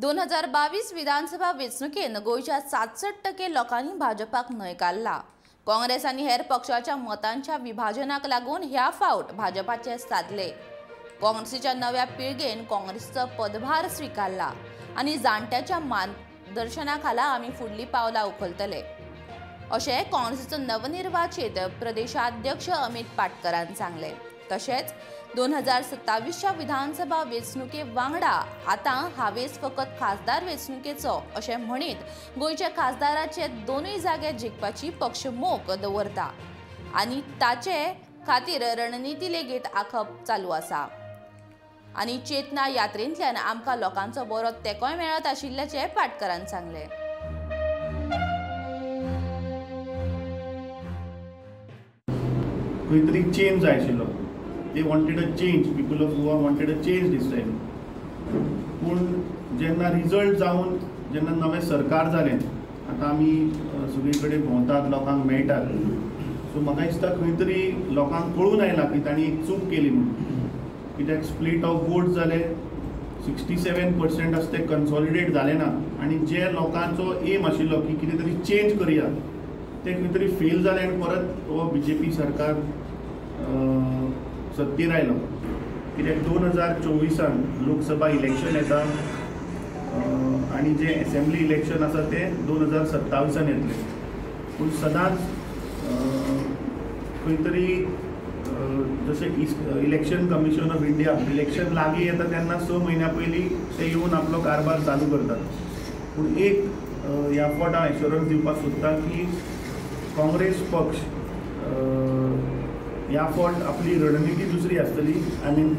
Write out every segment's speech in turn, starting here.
2022 विधानसभा वेंचणुकेन गोंयच्या 67% लोकांनी भाजपाक न्हयकारला। काँग्रेस आनी हेर पक्षाच्या मतांच्या विभाजनाक लागून ह्या फावट भाजपाचे सादले। काँग्रेसीच्या नव्या पिळगेन काँग्रेसचो पदभार स्वीकारला आनी जाणट्याच्या मार्गदर्शनाखाला आमी फुडली पावलां उखलतले अशें काँग्रेसीचो नवनिर्वाचित प्रदेशाध्यक्ष अमित पाटकरान सांगलें। तशेंच 2027च्या विधानसभा वेंचणुके वांगडा आतां हावेस फकत खासदार वेंचणुकेचो अशें म्हणीत गोंयच्या खासदाराचे दोनूय जागे जिखपाची पक्ष मोख दवरता आनी ताचे खातीर रणनिती लेगीत आंखप चालू आसा आनी चेतना यात्रेंतल्यान आमकां लोकांचो बरो तेंकोय मेळत आशिल्ल्याचें पाटकरान सांगलें। खंय तरी चेंज जाय आशिल्लो। They wanted a change. People of Goa wanted a change this time. पूण जेन्ना रिजल्ट जावन जेन्ना नवें सरकार जालें, आतां आमी सगळे कडेन भोंवतात, लोकांक मेळटात, सो म्हाका दिसता खंय तरी लोकांक कळून आयलां की तांणी एक चूक केली म्हणून। कित्याक स्प्लीट ऑफ वोट जाले, 67% आसा ते कन्सॉलिडेट जाले ना आनी जे लोकांचो एम आशिल्लो की कितें तरी चेंज करया ते खंय तरी फेल जाले आनी परत हो बीजेपी सरकार सत्तेर आयलो। कित्याक 2024 लोकसभा इलेक्शन येता आनी जे एसेंब्ली इलेक्शन आसा ते 2027 येतले। पूण सदांच खंय तरी जशें election commission of India election लागीं येता तेन्ना 6 म्हयन्या पयलीं ते येवन आपलो कारभार चालू करतात। पूण एक ह्या फावट हांव एश्योरन्स दिवपाक सोदता की काँग्रेस पक्ष ह्या फावट आपली रणनिती दुसरी आसतली। I mean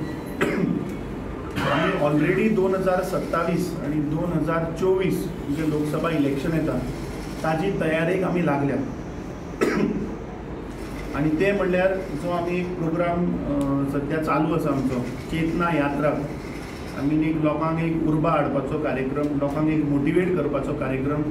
आमी ऑलरेडी 2027 आनी 2024 जे लोकसभा इलेक्शन येता ताजी तयारेक आमी लागल्या आनी ते म्हणल्यार जो आमी एक प्रोग्राम सद्या चालू आसा आमचो चेतना यात्रा, आमी एक लोकांक एक उर्बा हाडपाचो कार्यक्रम, लोकांक एक मोटिवेट करपाचो कार्यक्रम।